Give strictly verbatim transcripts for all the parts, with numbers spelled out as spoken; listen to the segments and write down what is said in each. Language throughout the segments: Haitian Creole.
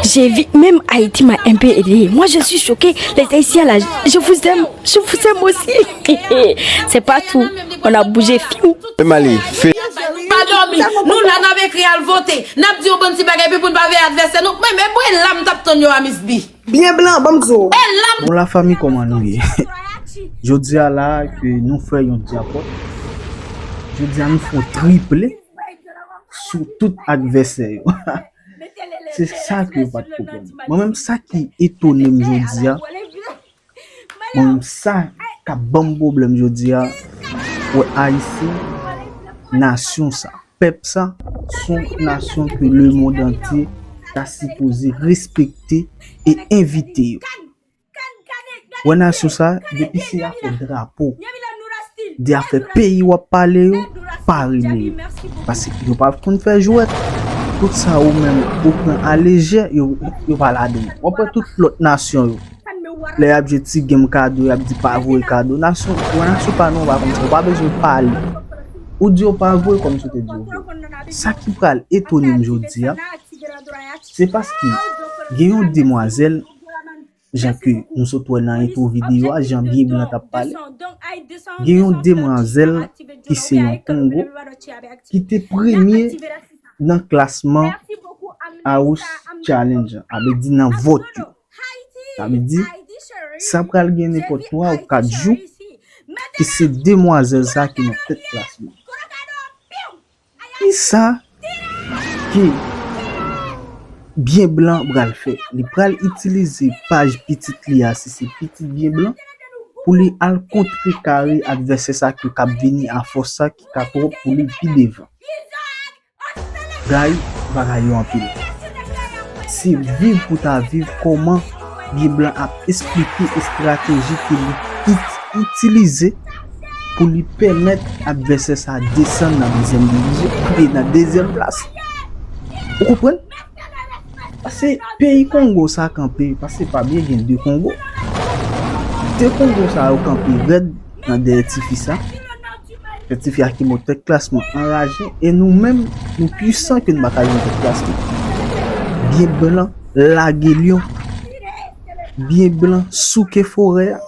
J'ai vu, même Haïti m'a un peu aidé. Moi, je suis choquée. Les Haïtiens, là, je vous aime. Je vous aime aussi. C'est pas tout. On a bougé fiou. Mali, fè. Nou pa dòmi. Nou la n ap ekri al vote. N ap di yon bann ti bagay epi pou n pa veye advèsè nou. Mwen menm mwen la m t ap tann yo a Miss B. Byen blan, ban m di w. E la m Bon, lafanmi, kòman nou ye? Jodi a la ke nou fè yon djapòt. Jodi a nou fè yon triple sou tout advèsè yo. Se sa ke yo pa t konprann. Mwen menm, sa ki etone m jodi a, mwen menm, sa k ap ban m pwoblèm jodi a, wè Ayisyen, nasyon sa, pèp sa, se yon nasyon ke lemonn antye ta sipoze respekte e envite yo. Wè nasyon sa, depi se afè drapo, de afè peyi w ap pale yo, pa rele yo. Paske yo pa konn fè jwèt. Tout sa ou menm ou pran alejè, yo, yo pa ladan l. W ap wè tout lòt nasyon yo. Lè y ap jwe ti game kado, y ap di pa voye kado. Nasyon, wè nasyon pa nou, pa konn sa, ou pa bezwen pale. Ou di yo pa voye kòmsi w te di yo voye. Sa ki pral etone m jodi a, se paske gen yon demwazèl, jan ke nou sot wè nan entwo videyo a, jan byen blan t ap pale, gen yon demwazèl ki se yon Kongo ki te premye nan klasman House Challenge, sa vle di nan vòt yo. Sa vle di, sa pral gen nenpòt twa ou kat jou, ki se demwazèl sa ki nan tèt klasman. Kisa ke byen blan pral fè? Li pral itilize paj pitit li a, si se pitit byen blan, pou li al kontrekare advèsè sa ki k ap vini a fòs sa ki ka twòp pou li pi devan. Guy, bagay yo anpil. Se viv pou ta viv kòman byen blan ap esplike estrateji ke li it- itilize pou li pèmèt advèsè sa desann nan dezyèm divizyon, oubyen nan dezyèm plas. Ou konprann? Paske peyi Kongo sa kanpe, paske pa byen gen de Kongo. De Kongo sa yo kanpe rèd nan dèyè tifi sa. Fè tifi a ki mòd tèt klasman anraje, e nou menm, nou pwisan ke nou pa ka jwenn tèt klasman. Byen blan lage lyon. Byen blan souke forè a.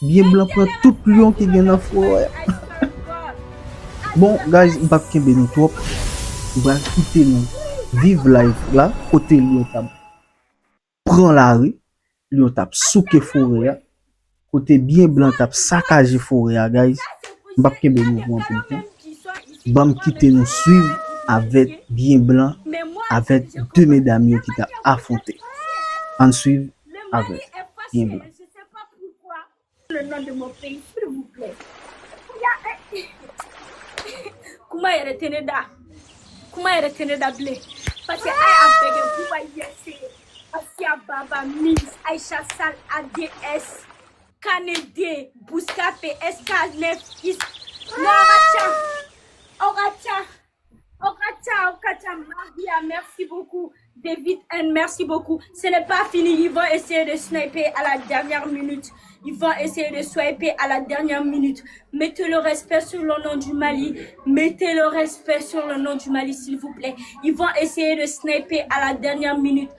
Byen blan pran tout lyon ki gen nan forè a. Bon, guys, m p ap kenbe nou twòp. M pral kite nou viv live la, kote lyon t ap pran lari, lyon t ap souke forè a, kote byen blan t ap sakaje forè a, guys. M p ap kenbe nou pou anpil tan. Ban m kite nou swiv avèk byen blan, avèk de medam yo ki t ap afwonte. Ann swiv avèk byen blan. Le nom de mon pays, s'il vous plaît. Kuma yɛrɛ tɛ ne da. Kuma yɛrɛ tɛ ne da bilen. Parce que a y'a bɛɛ kɛ Bouba Yɛsɛ, Asia Baba, Miss Aisha Sal, A D S, Kanede, Bouskape, S K neuf, Is, Noracha, Oracha, Okacha, Okacha, Maria, merci beaucoup. David N, merci beaucoup. Ce n'est pas fini. Ils vont essayer de sniper à la dernière minute. Ils vont essayer de sniper à la dernière minute. Mettez le respect sur le nom du Mali. Mettez le respect sur le nom du Mali, s'il vous plaît. Ils vont essayer de sniper à la dernière minute.